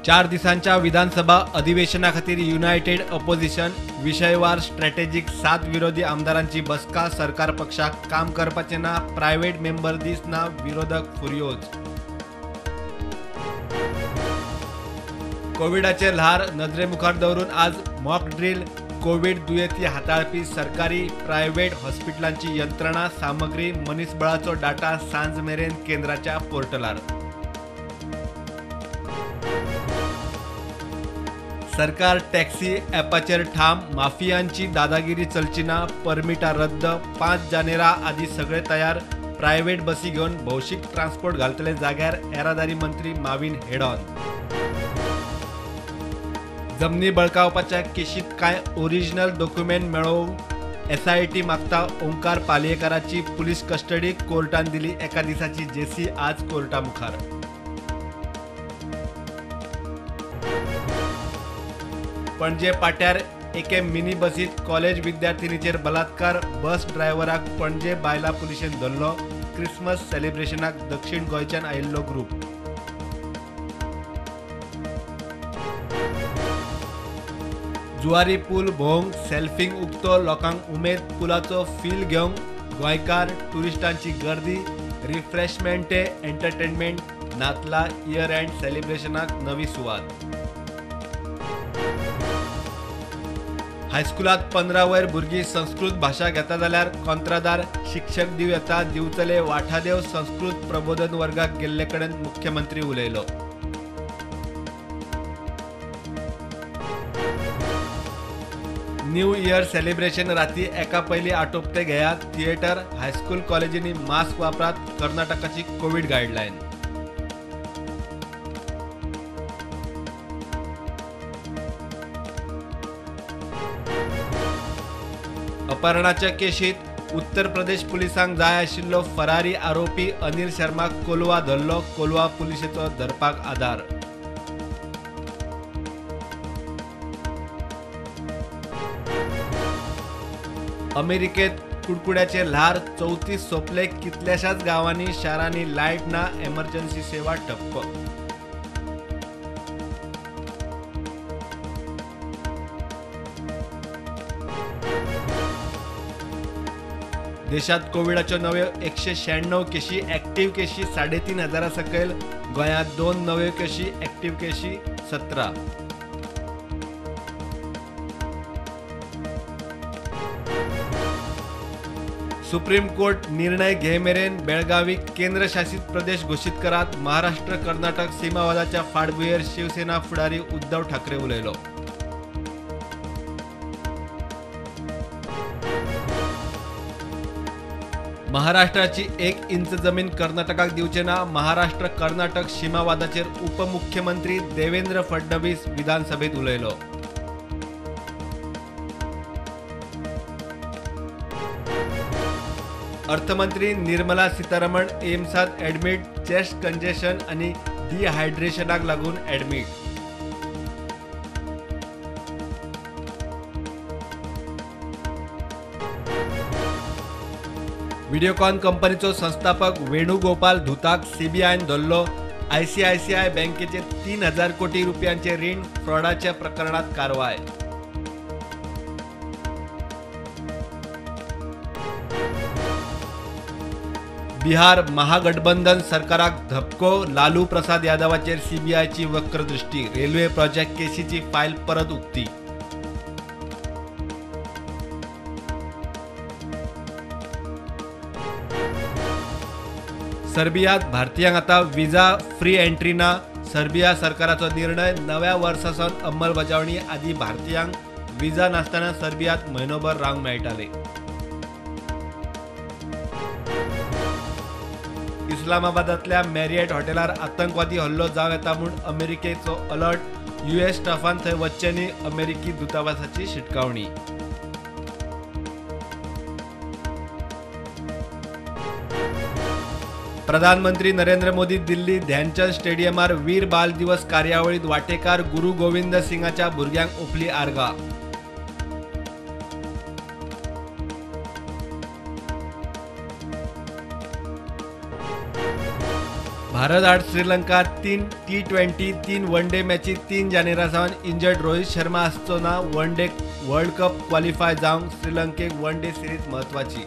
4 दिसांच्या विधानसभा अधिवेशना खातीर United opposition विशयवार strategic 7 विरोधी आमदारांची बसका. सरकार पक्षाक काम करपाचें ना, प्रायव्हेट मेंबर दीस ना, विरोधक फुर्योज. कोविडाचे ल्हार नदरे मुखार दवरून आज मॉक ड्रील. कोविड दुयेंती हाताळपी सरकारी प्रायव्हेट हॉस्पिटलांची यंत्रणा, सामग्री, मनीसबळाचो डाटा सांज मेरेन केंद्राच्या पोर्टलार. सरकार टॅक्सी ॲपाचेर ठाम, माफियांची दादागिरी चलची ना, परमिटां रद्द, 5 जानेरा आदी सगळे तयार. प्रायव्हेट बसी घेवन भौशीक ट्रान्सपोर्ट घालतले जाग्यार येरादारी मंत्री माविन हेडॉन. जमनी बळकावपाच्या केशीत कांय ओरिजिनल डॉक्युमेंट मेळोवंक एसआयटी मागता. ओंकार पालयेकाराची पुलीस कस्टडी कोर्टान दिली एका दिसाची जेसी आज कोर्टा मुखार. पणजे पाट्यार एके मिनी बसीत कॉलेज विद्यार्थिनीचेर बलात्कार, बस ड्रायव्हराक पणजे बायला पुलिशेन धरलो. क्रिसमस सेलिब्रेशनाक दक्षिण गोंयच्यान आयिल्लो ग्रुप. जुवारी पूल भोवंक सेल्फींक उक्तो, लोकांक उमेद. पुलाचो फील घेवंक गोंयकार ट्युरिस्टांची गर्दी. रिफ्रेशमेंटे एंटरटेनमेंट नातला इयर एंड सेलिब्रेशनाक नवी सुवात. हायस्कुलात 15 वयर भुरगीं संस्कृत भाशा घेता जाल्यार कोंत्रादार शिक्षक दिवं येता. दिवचले वाठादेव संस्कृत प्रबोधन वर्गाक गेल्ले कडेन मुख्यमंत्री उलयलो. न्यू इयर सेलिब्रेशन राती एका पयलीं आटोपते घेयात. थिएटर, हायस्कूल कॉलेजींनी मास्क वापरात. कर्नाटकाची कोविड गायडलायन. अपहरणाच्या केशीत उत्तर प्रदेश पुलिसांक जाय आशिल्लो फरारी आरोपी अनिल शर्माक कोलवा धरलो. कोलवा पुलिशेचो धरपाक आदार. अमेरिकेत कुडकुड्याचे ल्हार 34 सोंपले. कितल्याशाच गांवांनी शारांनी लायट ना, एमर्जन्सी सेवा ठप्प. देशात कोविडाच्यो नव्यो 196 केशी, ऍक्टिव्ह केशी 3500 सकयल. गोंयांत 2 नव्यो केशी, ऍक्टिव्ह केशी 17. सुप्रीम कोर्ट निर्णय घे मेरेन बेळगावी केंद्रशासित प्रदेश घोशीत करात. महाराष्ट्र कर्नाटक सीमावादाच्या फाटभुंयेर शिवसेना फुडारी उद्धव ठाकरे उलयलो. महाराष्ट्राची 1 इंच जमीन कर्नाटकाक दिवचे ना. महाराष्ट्र कर्नाटक सीमावादाचेर उपमुख्यमंत्री देवेंद्र फडणवीस विधानसभेत उलयलो. अर्थमंत्री निर्मला सीतारमण एम्सात ॲडमिट, चेस्ट कंजेशन आणि डिहायड्रेशनाक लागून ॲडमिट. व्हिडिओकॉन कंपनीचो संस्थापक वेणुगोपाल धुताक सीबीआयन धरलो. आयसीआयसीआय बँकेचे 3000 कोटी रुपयांचे रीण फ्रॉडाच्या प्रकरणात कारवाय. बिहार महागठबंधन सरकाराक धपको. Lalu Prasad यादवाचेर सीबीआयची वक्रदृष्टी. Railway project केसीची file परत उक्ती. सर्बियात भारतीयांक आता विजा फ्री एंट्री ना. सर्बिया सरकाराचो निर्णय. नव्या वर्सा सावन अंमलबजावणी. आदी भारतीयांक विजा नासतना सर्बियात म्हयनोभर रावंक मेळटाले. इस्लामाबादातल्या मॅरियट हॉटेलार आतंकवादी हल्लो जावं येता म्हूण अमेरिकेचो अलर्ट. यूएस स्टाफान थंय वचचें न्ही, अमेरिकी दूतावासाची शिटकावणी. प्रधानमंत्री नरेंद्र मोदी दिल्ली ध्यानचंद स्टेडियमार वीर बाल दिवस कार्यावळीत वाटेकार. गुरु गोविंद सिंगाच्या भुरग्यांक ओंपली आर्गां. भारत आड श्रीलंका 3 T20 3 one day मॅची 3 जानेरा सावन इंजर्ड रोहित शर्मा आसचो ना. One day world cup qualify जावंक श्रीलंकेक वन डे सिरीज म्हत्वाची.